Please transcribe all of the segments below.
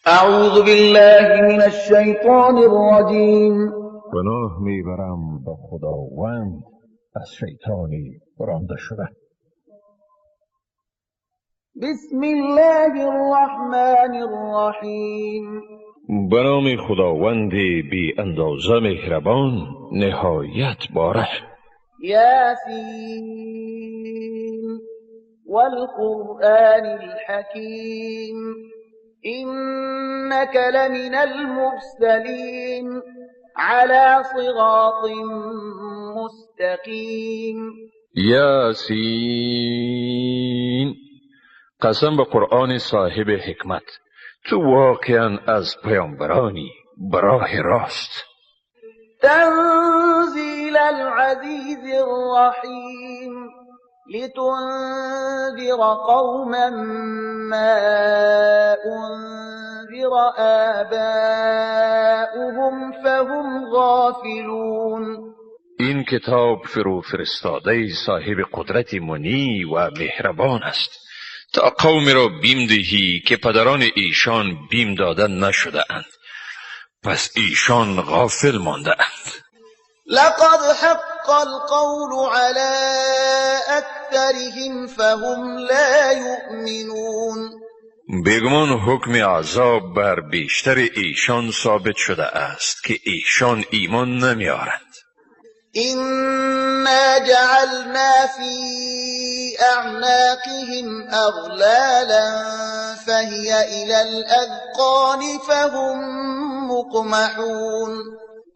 اعوذ بالله من الشیطان الرجیم. پناه میبرم به خداوند از شیطانی رانده شده. بسم الله الرحمن الرحیم. به نام خداوند بی اندازه مهربان، نهایت بارحم. یاسین والقرآن الحکیم. إنك لمن المرسلين على صراط مستقیم. یاسین، قسم به قرآن صاحب حکمت، تو واقعا از پیامبرانی براه راست. تنزیل العزیز الرحیم. لتنذر قوما ما انذر آباؤهم فهم غافلون. این کتاب فرو فرستاده صاحب قدرت منی و مهربان است تا قومی را بیم دهی که پدران ایشان بیم داده نشده اند، پس ایشان غافل مانده اند. لقد حق القول على اکثرهم فهم لا یؤمنون. بیگمان حکم عذاب بر بیشتر ایشان ثابت شده است که ایشان ایمان نمیارند. إنا جعلنا في أعناقهم أغلالا فهي إلى الأذقان فهم مقمحون.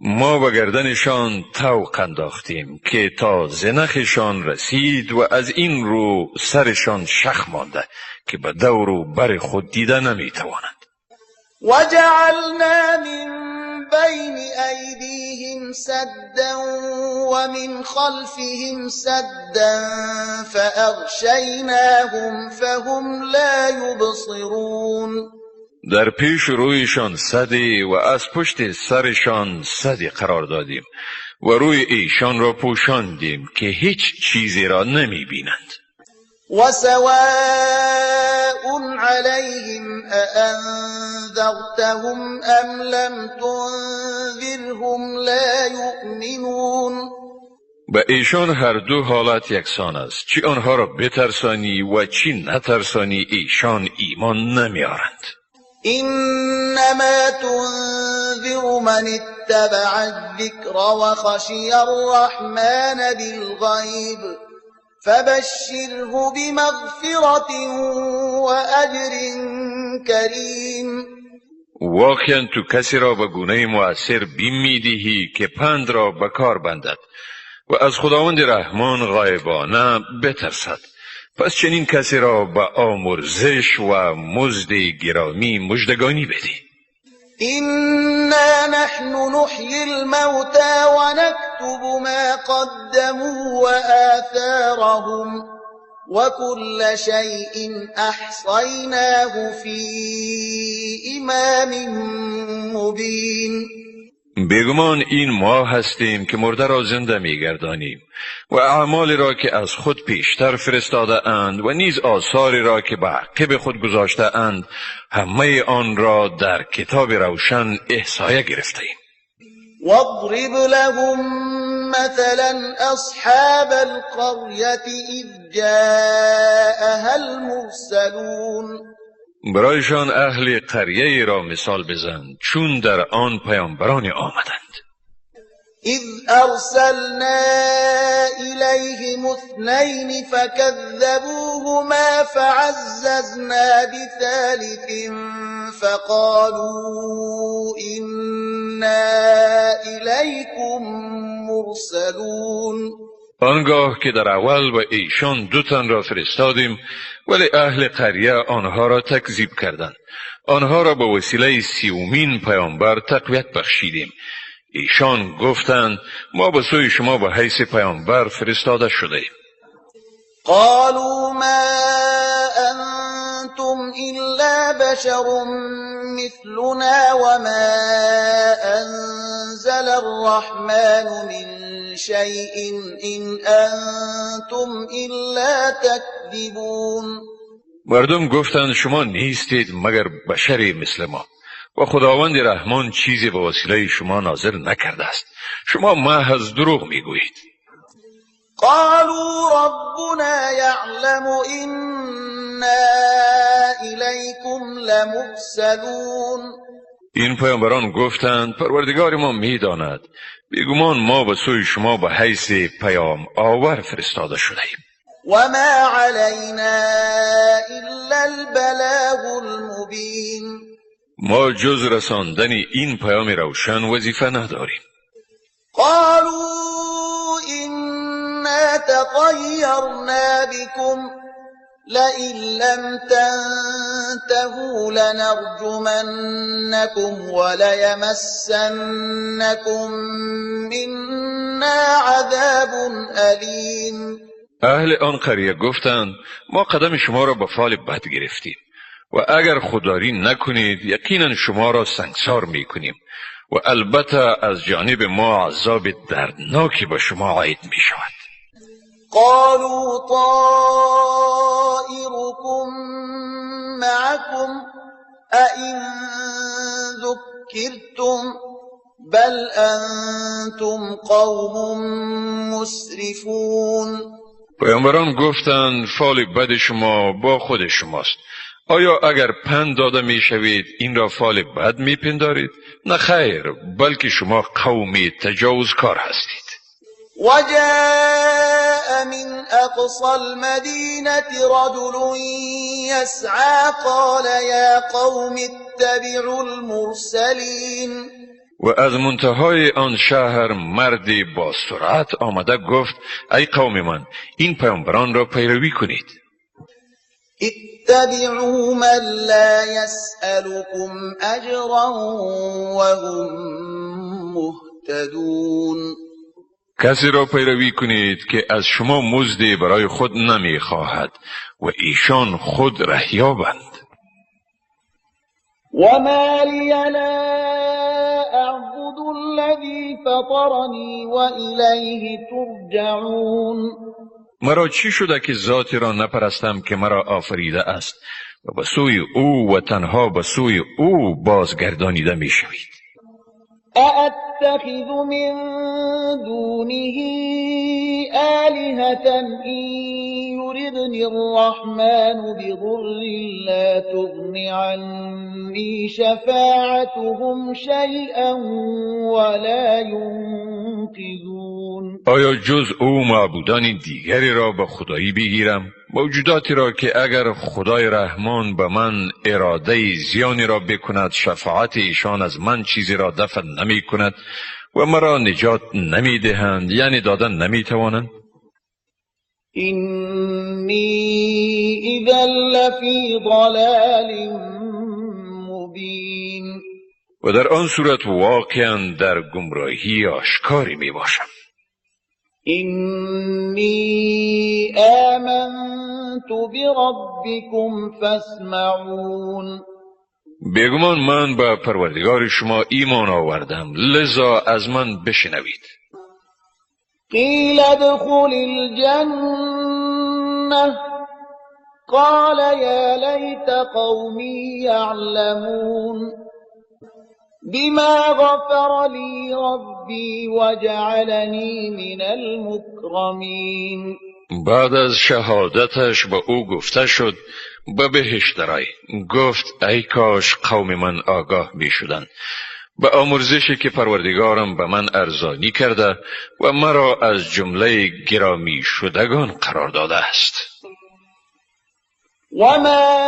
ما به گردنشان طوق انداختیم که تا زنخشان رسید و از این رو سرشان شخ مانده که به دور و بر خود دیده نمیتوانند. وجعلنا من بین ایدیهم سدا ومن خلفهم سدا فأغشیناهم فهم لا یبصرون. در پیش رویشان سدی و از پشت سرشان سدی قرار دادیم و روی ایشان را پوشاندیم که هیچ چیزی را نمی بینند. و سواء علیهم أأنذرتهم ام لم تنذرهم لا یؤمنون. به ایشان هر دو حالت یکسان است، چی آنها را بترسانی و چی نترسانی ایشان ایمان نمیارند. إنما تنذر من اتبع الذكر وخشي الرحمن بالغيب فبشره بمغفرة وأجر كريم. واقعا تو کسی را به گونه مؤثر بیم میدهی که پند را به کار بندد و از خداوند رحمان غایبانه بترسد، پس چنین کسی را به آمرزش و مزد گرامی مژدگانی بده. إنا نحن نحیی الموتى ونكتب ما قدموا وآثارهم وكل شيء احصیناه في إمام مبین. بیگمان این ما هستیم که مرده را زنده میگردانیم و اعمالی را که از خود پیشتر فرستاده اند و نیز آثاری را که به عقب خود گذاشته اند همه آن را در کتاب روشن احصایه گرفته ایم. واضرب لهم مثلا اصحاب القریة اذ جاءها المرسلون. برایشان اهل قریه را مثال بزن چون در آن پیامبران آمدند. اذ ارسلنا الیهم اثنین فکذبوهما فعززنا بثالث فقالوا انا الیکم مرسلون. آنگاه که در اول و ایشان دو تن را فرستادیم ولی اهل قریه آنها را تکذیب کردند. آنها را به وسیله سیومین پیامبر تقویت بخشیدیم. ایشان گفتند ما به سوی شما به حیث پیامبر فرستاده شده ایم. قالوا ما انتم الا بشر مثلنا وما انزل الرحمن من شيء إن أنتم إلا تكذبون. مردم گفتند شما نیستید مگر بشری مثل ما و خداوند رحمان چیزی به وسیله شما نازل نکرده است. شما محض دروغ میگویید. قالوا ربنا يعلم إنا إليكم لمرسلون. این پیامبران گفتند پروردگار ما میداند، بیگمان ما به سوی شما به حیث پیام آور فرستاده شده ایم. وما علينا إلا البلاغ المبين. ما جز رساندن این پیام روشن وظیفه نداریم. قالوا إنا تطيرنا بكم لئن لم تنتهوا لنرجمنكم وليمسنكم منا عذاب أليم. اهل آن قریه گفتند ما قدم شما را به فال بد گرفتیم و اگر خودداری نکنید یقینا شما را سنگسار میکنیم و البته از جانب ما عذاب دردناکی به شما عاید می شود. قالوا طائركم معكم أئن ذكرتم بل أنتم قوم مسرفون. پیامبران گفتند فال بد شما با خود شماست. آیا اگر پند داده می شوید این را فال بد می پندارید؟ نه خیر، بلکه شما قومی تجاوزکار هستید. وجاء من أقصى المدينة رجل يسعى قال يا قوم اتبعوا المرسلين. و از منتهای آن شهر مردی با سرعت آمده گفت ای قوم من، این پیامبران را پیروی کنید. اتبعوا من لا يسألكم أجرا وهم مهتدون. کسی را پیروی کنید که از شما مزدی برای خود نمیخواهد و ایشان خود رهیابند. وما لي لا أعبد الذي فطرني وإليه ترجعون. مرا چی شده که ذاتی را نپرستم که مرا آفریده است و به سوی او و تنها به سوی او بازگردانیده میشوید. أأتخذ من دونه آلهة إن يردني الرحمن بضر لا تغن عني شفاعتهم شيئا ولا ينقذون. آیا جز او معبودان دیگری را به خدایی بگیرم؟ موجوداتی را که اگر خدای رحمان به من اراده زیانی را بکند شفاعت ایشان از من چیزی را دفع نمی کند و مرا نجات نمی دهند، یعنی دادن نمی توانند. اینی اذا لفی ضلال مبین. و در آن صورت واقعا در گمراهی آشکاری می باشم. اینی آمنت بربکم فاسمعون. بیگمان من به پروردگار شما ایمان آوردم، لذا از من بشنوید. قیل ادخل الجنة قال یا لیت قومی یعلمون بما غفر لی ربی وجعلنی من المکرمین. بعد از شهادتش به او گفته شد به بهشت درآی. گفت ای کاش قوم من آگاه می شدند به آمرزشی که پروردگارم به من ارزانی کرده و مرا از جمله گرامی شدگان قرار داده است. و ما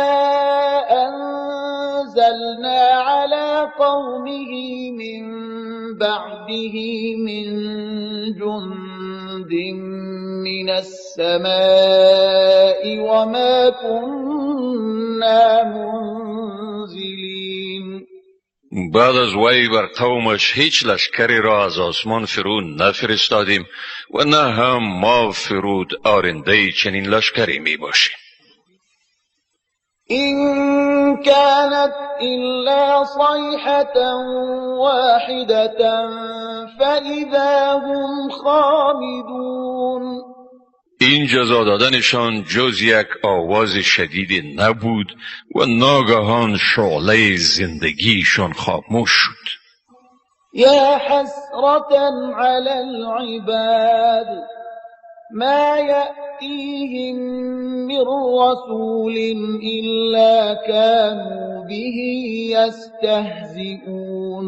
انزلنا علی قومه من بعده من جند من السماء وما كنا منزلین. بعد از وی بر قومش هیچ لشکری را از آسمان فرو نفرستادیم و نه هم ما فرود آرنده چنین لشکری می باشیم. إن كانت إلا صيحة واحدة فإذا هم خامدون. این جزا دادنشان جز یک آواز شدید نبود و ناگهان شعله زندگیشان خاموش شد. یا حسرة علی العباد ما یأتیهم من رسول الا كانوا به یستهزئون.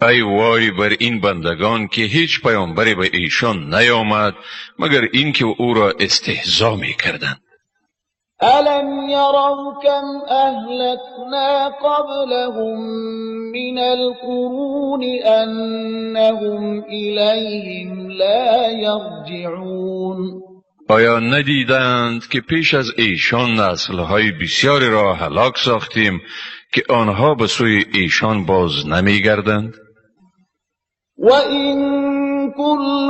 ای وای بر این بندگان که هیچ پیامبری به ایشان نیامد مگر اینکه او را استهزا می‌کردند. الم یروا کم اهلکنا قبلهم من القرون انهم الیهم لا یرجعون. آیا ندیدند که پیش از ایشان نسل‌های بسیاری را هلاک ساختیم که آنها به سوی ایشان باز نمی‌گردند؟ وَإِن كُلٌّ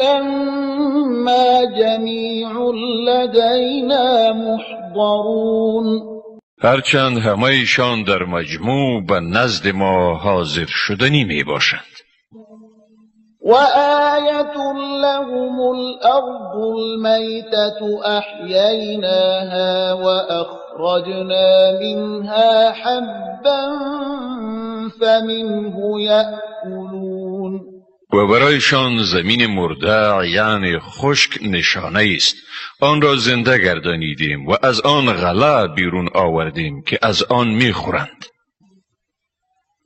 لَّمَّا جَمِيعٌ لَّدَيْنَا مُحْضَرُونَ. هرچند همه ایشان در مجموع به نزد ما حاضر شدنی می باشند. وآية لهم الأرض الميتة أحييناها وأخرجنا منها حبا فمنه يأكلون. و برایشان زمین مرده یعنی خشک نشانه است، آن را زنده گردانیدیم و از آن غله بیرون آوردیم که از آن میخورند.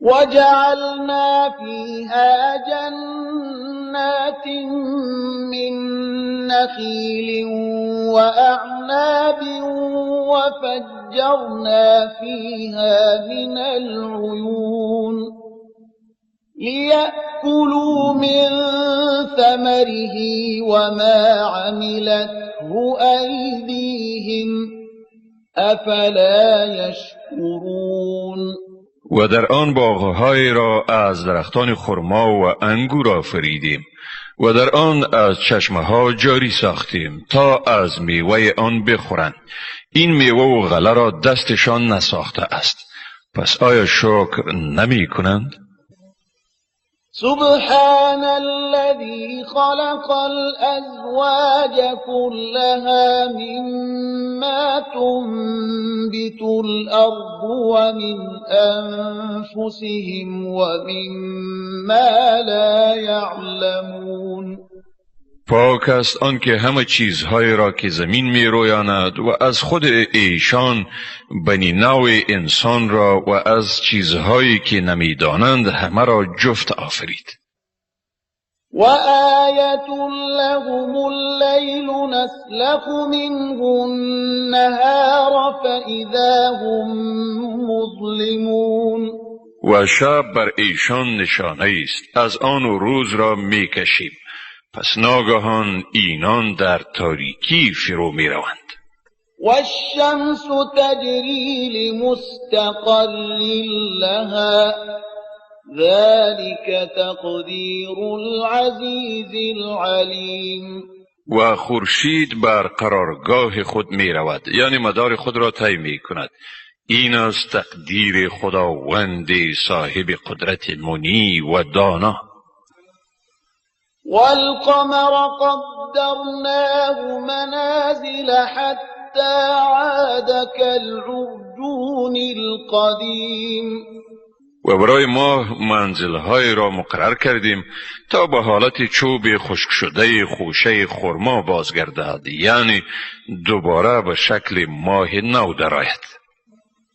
وجعلنا فيها جنات من نخيل وأعناب وفجرنا فيها من العيون ليأكلوا من ثمره وما عملته أيديهم أفلا يشكرون. و در آن باغهای را از درختان خرما و انگور آفریدیم و در آن از چشمه ها جاری ساختیم تا از میوه آن بخورند. این میوه و غله را دستشان نساخته است، پس آیا شکر نمی کنند؟ سبحان الذي خلق الأزواج كلها مما تنبت الأرض ومن أنفسهم ومما لا يعلمون. پاک است آن که همه چیزهای را که زمین می رویاند و از خود ایشان بنی نوع انسان را و از چیزهایی که نمیدانند همه را جفت آفرید. و آیة لهم اللیل نسلخ منه النهار فإذا هم مظلمون. و شب بر ایشان نشانه است، از آن روز را می کشیم، پس ناگهان اینان در تاریکی فرو می روند. والشمس تجری لمستقر لها ذلك تقدیر العزیز العلیم. و خورشید بر قرارگاه خود می رود، یعنی مدار خود را طی می کند. این است تقدیر خداوند صاحب قدرت منی و دانا. والقمر قدرناه منازل حتى عاد كالعرجون القدیم. و برای ماه منزلهای را مقرر کردیم تا به حالت چوب خشک شده خوشه خرما بازگردد، یعنی دوباره به شکل ماه نو درآید.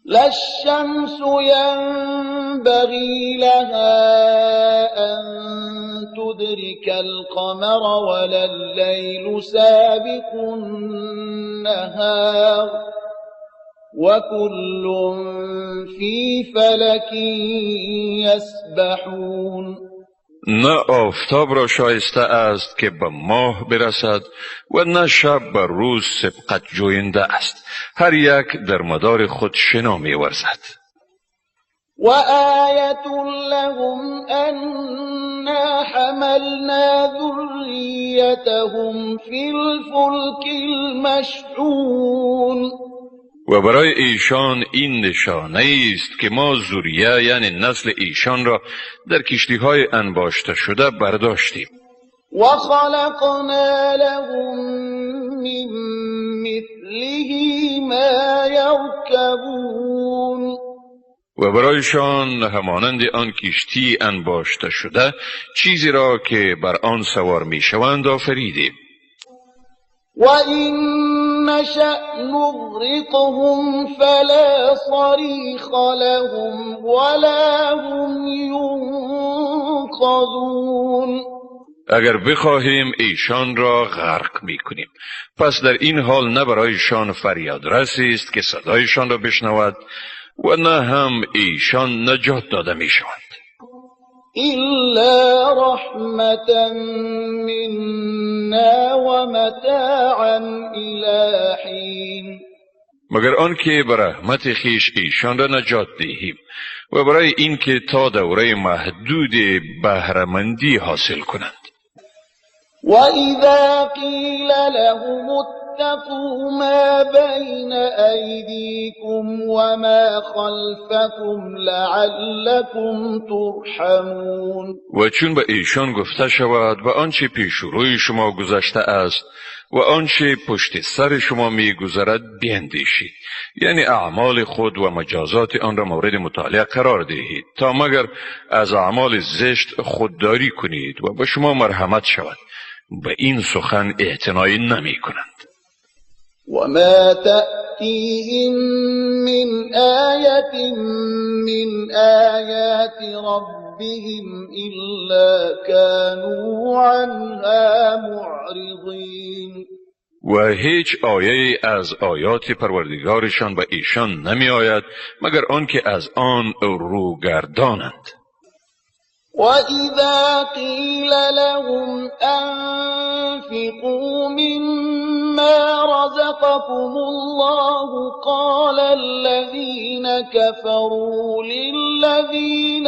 لا الشمس ينبغي لها أن تدرك القمر ولا الليل سابق النهار وكل في فلك يسبحون. نه آفتاب را شایسته است که به ماه برسد و نه شب به روز سبقت جوینده است، هر یک در مدار خود شنا می‌ورزد. و آیة لهم أنا حملنا ذریتهم فی الفلک المشحون. و برای ایشان این نشانه است که ما ذریه یعنی نسل ایشان را در کشتی‌های انباشته شده برداشتیم. و خلقنا لهم من مثله ما يركبون. و برایشان همانند آن کشتی انباشته شده چیزی را که بر آن سوار میشوند آفریدیم. وَإِن نَّشَأْ نُغْرِقْهُمْ فَلَا صَرِيخَ لَهُمْ وَلَا هُمْ يُنقَذُونَ. اگر بخواهیم ایشان را غرق میکنیم، پس در این حال نه برایشان فریاد رسی است که صدایشان را بشنود و نه هم ایشان نجات داده میشوند. إلا رحمة منا ومتاعا إلى حين. مگر آنکه به رحمت خیش ایشان را نجات دهیم و برای اینکه تا دوره محدود بهره‌مندی حاصل کنند. وإذا قيل لهم اتقوا ما بين أيديكم وما خلفكم لعلكم ترحمون. و چون به ایشان گفته شود و آنچه پیش روی شما گذشته است و آنچه پشت سر شما میگذرد بیندیشید، یعنی اعمال خود و مجازات آن را مورد مطالعه قرار دهید تا مگر از اعمال زشت خودداری کنید و به شما مرحمت شود، به این سخن اعتنایی نمی کنند. وما تأتيهم من آية من آيات ربهم إلا كانوا عنها معرضين. و هیچ آیه از آیات پروردگارشان به ایشان نمی آید مگر آنکه از آن روگردانند. وَإِذَا قِيلَ لَهُمْ أَنفِقُوا مِمَّا رَزَقَكُمُ اللَّهُ قَالَ الَّذِينَ كَفَرُوا لِلَّذِينَ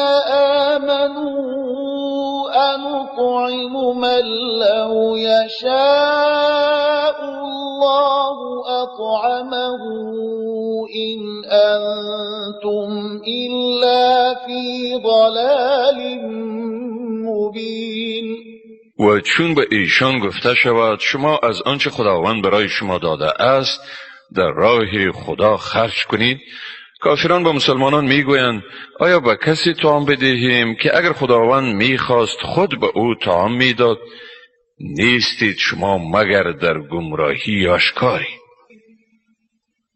آمَنُوا أَنُطْعِمُ مَن لَّوْ يَشَاءُ اللَّهُ أَطْعَمَهُ إِنْ أَنتُمْ إِلَّا فِي ضَلَالٍ مبین. و چون به ایشان گفته شود شما از آنچه خداوند برای شما داده است در راه خدا خرج کنید، کافران با مسلمانان میگویند آیا به کسی طعام بدهیم که اگر خداوند میخواست خود به او طعام میداد؟ نیستید شما مگر در گمراهی آشکاری.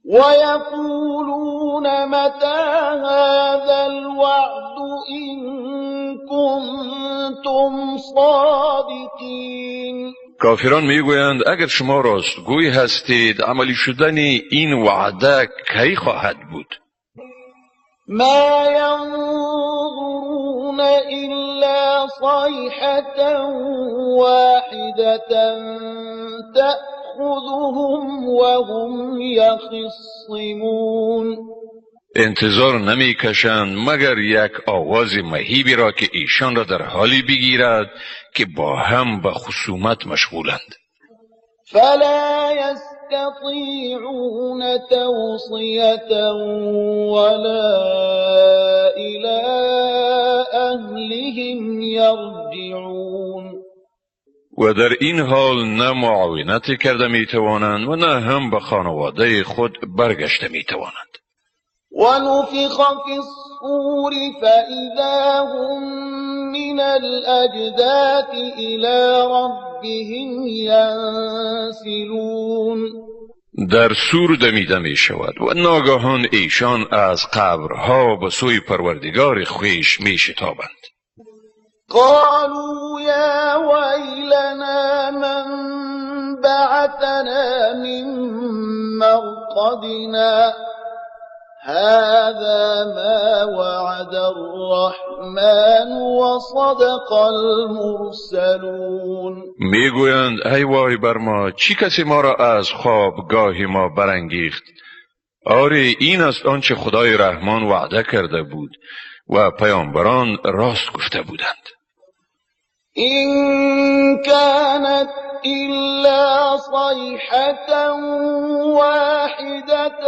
وَيَقُولُونَ مَتَىٰ هَٰذَا الْوَعْدُ إِن كُنتُمْ صَادِقِينَ. کافران میگویند اگر شما راستگوی هستید عملی شدن این وعده کی خواهد بود؟ ما ينظرون إلا صيحة واحدة تأخذهم وهم يخصمون. انتظار نمی کشند مگر یک آواز مهیبی را که ایشان را در حالی بگیرد که با هم به خصومت مشغولند. فلا يستطيعون توصية ولا إلى أهلهم يرجعون. و در این حال نه معاونت کرده می توانند و نه هم به خانواده خود برگشته می توانند. ونفخ في الصور فإذا هم من الأجداث إلى ربهم ينسلون. در سور دمیده می شود و ناگهان ایشان از قبرها به سوی پروردگار خویش می شتابند. قالوا يا ويلنا من بعثنا من مرقدنا هذا ما وعد الرحمن وصدق المرسلون. میگویند ای وای بر ما، چی کسی ما را از خوابگاه ما برانگیخت؟ آری این است آنچه خدای رحمان وعده کرده بود و پیامبران راست گفته بودند. إن كانت إلا صيحة واحدة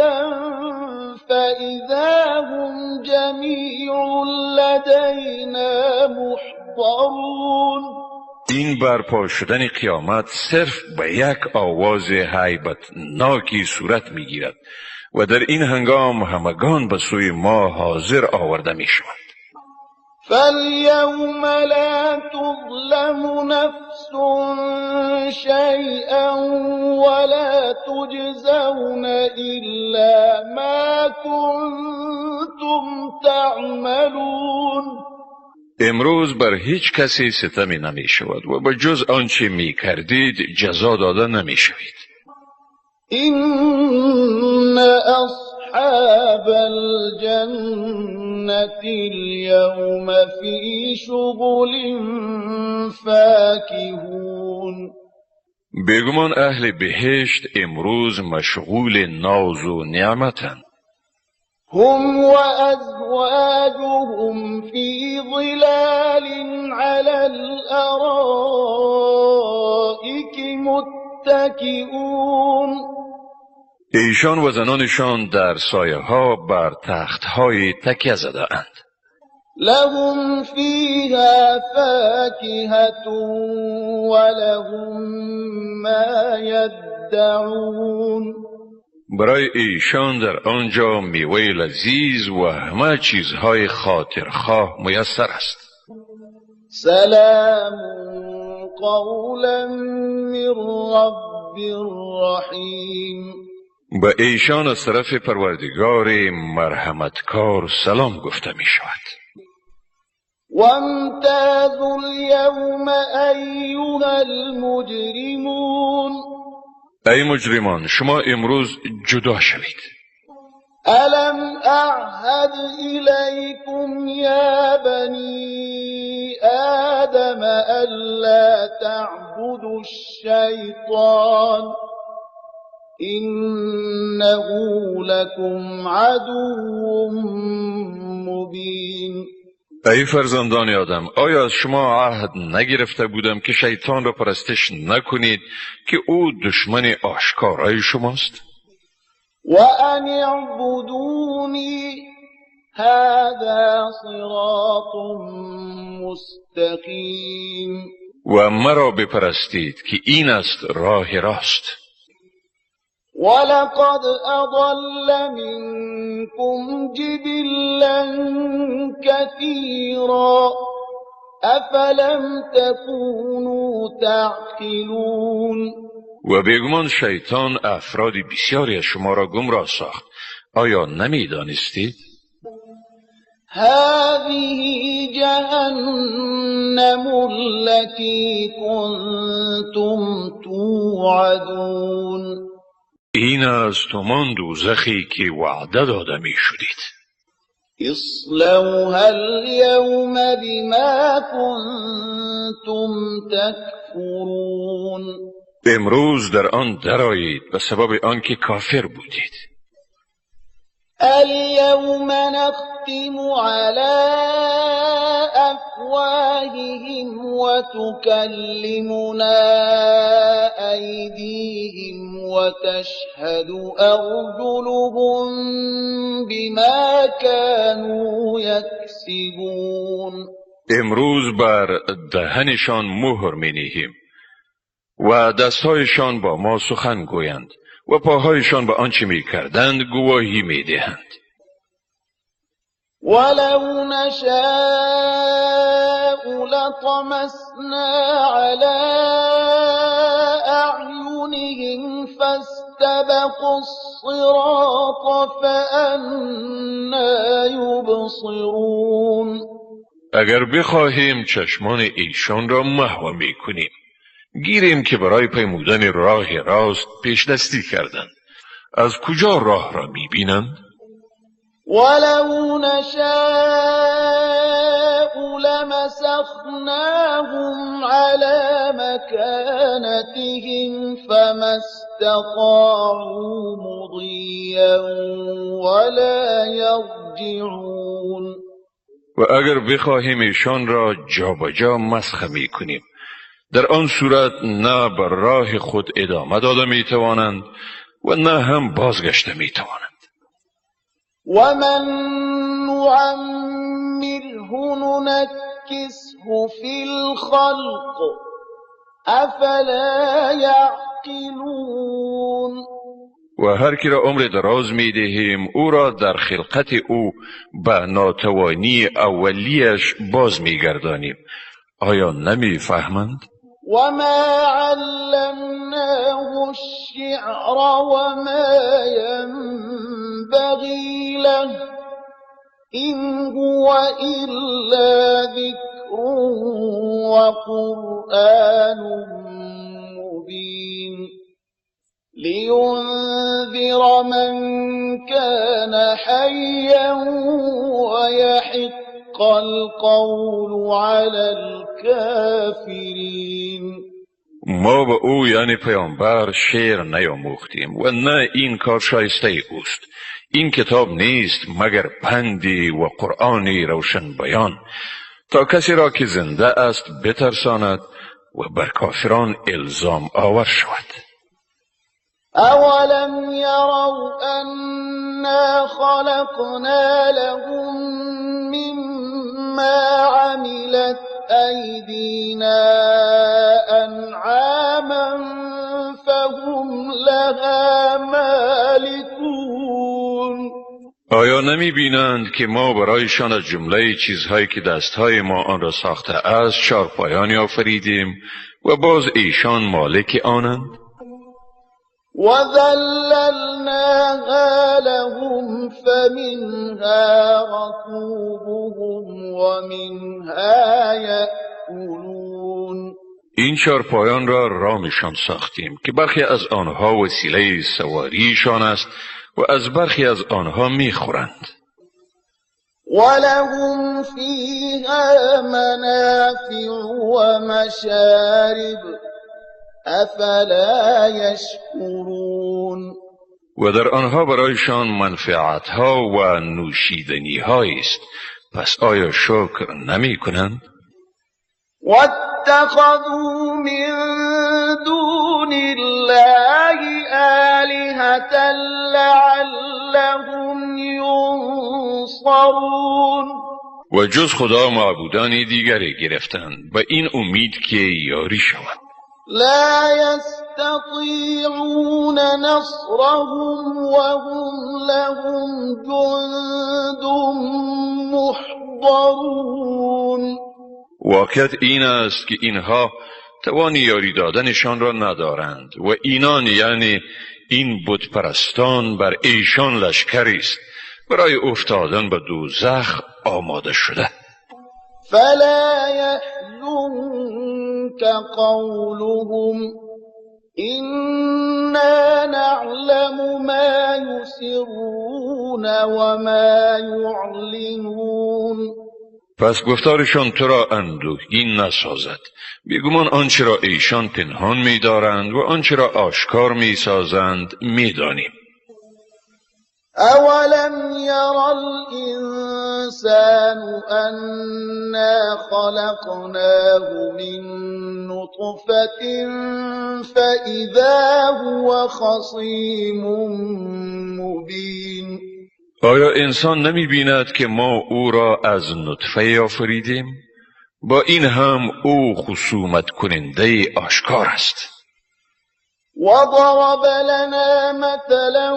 فإذا هم جميع لدينا محضرون. این برپا شدن قیامت صرف به یک آواز هیبتناکی صورت میگیرد و در این هنگام همگان به سوی ما حاضر آورده میشوند. فاليوم لا تظلم نفس شيئا ولا تجزون إلا ما كنتم تعملون. امروز بر هیچ کسی ستمی نمی شود و به جز آنچه می کردید جزا داده نمی شوید. إن أصحاب الجنة اليوم في شغل فاكهون. بیگمان اهل بهشت امروز مشغول ناز و نعمتند. هم وأزواجهم في ظلال على الأرائك متكئون. ایشان و زنانشان در سایه ها بر تخت های تکیه زده اند. لهم فيها فاكهة ولهم ما يدعون. برای ایشان در آنجا میوه لذیذ و همه چیزهای خاطرخواه میسر است. سلام قولا من رب رحیم. به ایشان از طرف پروردگار مرحمتکار سلام گفته می شود. وامتازوا اليوم ایها المجرمون. ای مجرمان، شما امروز جدا شوید. الم اعهد الیکم یا بنی آدم الا تعبدوا الشیطان انه لکم عدو مبین. ای فرزندان آدم، آیا از شما عهد نگرفته بودم که شیطان را پرستش نکنید که او دشمن آشکارای شماست؟ و ان اعبدونی هذا صراط مستقیم. و مرا بپرستید که این است راه راست. ولقد اضل منكم جبلا كثيرا افلم تكونوا تعقلون. و بیگمان شیطان افراد بسیاری از شما را گمراه ساخت، آیا نمیدانستید؟ هذه جهنم التي كنتم توعدون. این از همان دوزخی که وعده داده می شدید. اصلوها اليوم بما كنتم تكفرون. امروز در آن درآیید به سبب آنکه کافر بودید. اليوم نختم على أفواههم وتكلمنا أيديهم وتشهد أرجلهم بما كانوا يكسبون. امروز بر دهنشان مهر می نهیم و دستهایشان با ما سخن گویند و پاهایشان به آنچه می کردند گواهی می دهند. ولو نشاء لطمسنا على أعينهم فاستبقوا الصراط فأنى يبصرون. اگر بخواهیم چشمان ایشان را محو می کنیم، گیریم که برای پیمودن راه راست پیش دستی کردند. از کجا راه را میبینند؟ ولو نشاء لمسخناهم على مكانتهم فما استطاعوا مضيا ولا يرجعون. و اگر بخواهیم ایشان را جابجا مسخ میکنیم، در آن صورت نه بر راه خود ادامه داده می توانند و نه هم بازگشته می توانند. و من نعمره ننکسه فی الخلق افلا یعقلون. و هر کی را عمر دراز می دهیم او را در خلقت او به ناتوانی اولیش باز می گردانیم. آیا نمی فهمند؟ و ما علمناه الشعر و ما ینبغی له إن هو إلا ذکر و قرآن مبین لینذر من كان حیا ویحق القول علی الكافرین. ما به او یعنی پیامبر شعر نیاموختیم و نه این کار شایسته اوست. این کتاب نیست مگر پندی و قرآنی روشن بیان تا کسی را که زنده است بترساند و بر کافران الزام آور شود. اولم یروا انا خلقنا لهم مما عملت ایدینا انعاما فهم لها مالکون. آیا نمی بینند که ما برایشان از جمله چیزهایی که دستهای ما آن را ساخته است چارپایانی آفریدیم و باز ایشان مالک آنند؟ وذللناها لهم فمنها ركوبهم ومنها یأکلون. این چارپایان را رامشان ساختیم که برخی از آنها وسیله سواریشان است و از برخی از آنها میخورند. ولهم فیها منافع ومشارب افلا یشکرون. و در آنها برایشان منفعتها و نوشیدنی است، پس آیا شکر نمی کنند؟ واتخذوا من دون الله آلهة لعلهم ینصرون. و جز خدا معبودان دیگری گرفتند به این امید که یاری شوند. لا يستطيعون نصرهم وهم لهم جند محضرون. واقعیت این است که اینها توان یاری دادنشان را ندارند و اینان یعنی این بت پرستان بر ایشان لشکری است برای افتادن به دوزخ آماده شده. فلا يحزنك قولهم إنا نعلم ما يسرون وما يعلنون. پس گفتارشان تو را اندوهگین نسازد. بیگمان آنچه را ایشان پنهان می‌دارند و آنچه را آشکار می‌سازند می‌دانیم. اولم یر الانسان انا خلقناه من نطفة فاذا هو خصیم مبین. آیا انسان نمی بیند که ما او را از نطفه آفریدیم؟ با این هم او خصومت کننده آشکار است. وضرب لنا مثلا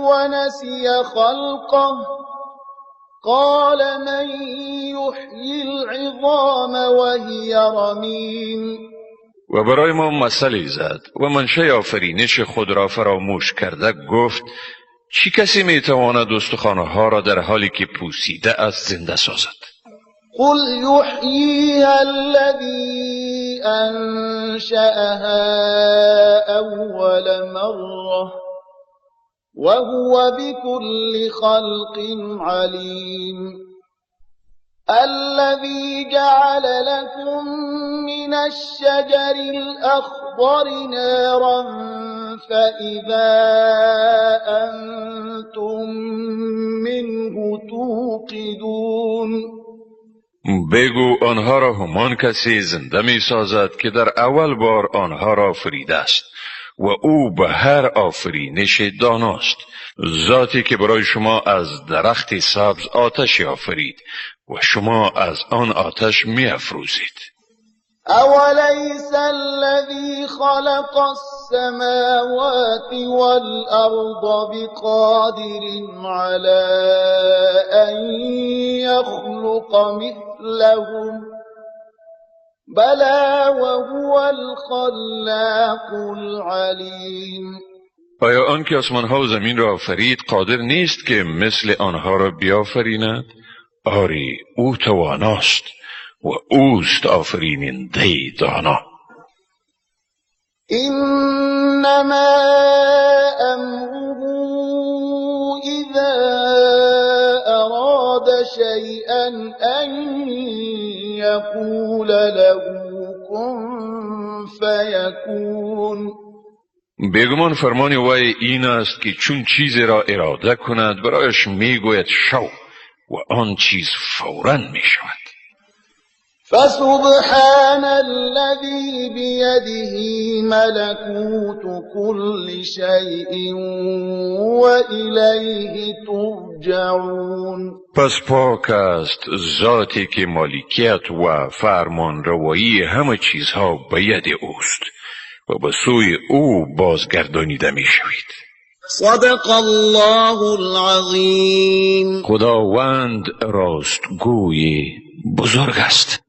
ونسي خلقه قال من يحيي العظام وهي رميم. و برای ما مثلی زد و منشأ آفرینش خود را فراموش کرده گفت چی کسی میتواند استخوانها را در حالی که پوسیده است زنده سازد؟ قل يحييها الذي أنشأها أول مرة وهو بكل خلق عليم. الذي جعل لكم من الشجر الأخضر نارا فإذا أنتم منه توقدون. بگو آنها را همان کسی زنده می سازد که در اول بار آنها را آفریده است و او به هر آفرینش داناست، ذاتی که برای شما از درخت سبز آتش آفرید و شما از آن آتش می افروزید. أوليس الذي خلق السماوات والأرض بقادر على أن يخلق مثلهم بلى وهو الخلاق العليم. آیا آن که آسمانها و زمین را آفرید قادر نیست که مثل آنها را بیافریند؟ آری، او تواناست و اوست آفریننده دانا. انما امره اذا اراد شیئا ان یقول له کن فیکون. بیگمان فرمان وی این است که چون چیزی را اراده کند برایش میگوید شو و آن چیز فوراً میشود. فسبحان الذي بيده ملكوت كل شيء وإليه ترجعون. پس پاک است ذاتی که مالکیت و فرمانروایی همه چیزها به ید اوست و به سوی او بازگردانیده می شوید. صدق الله العظیم. خداوند راستگوی بزرگ است.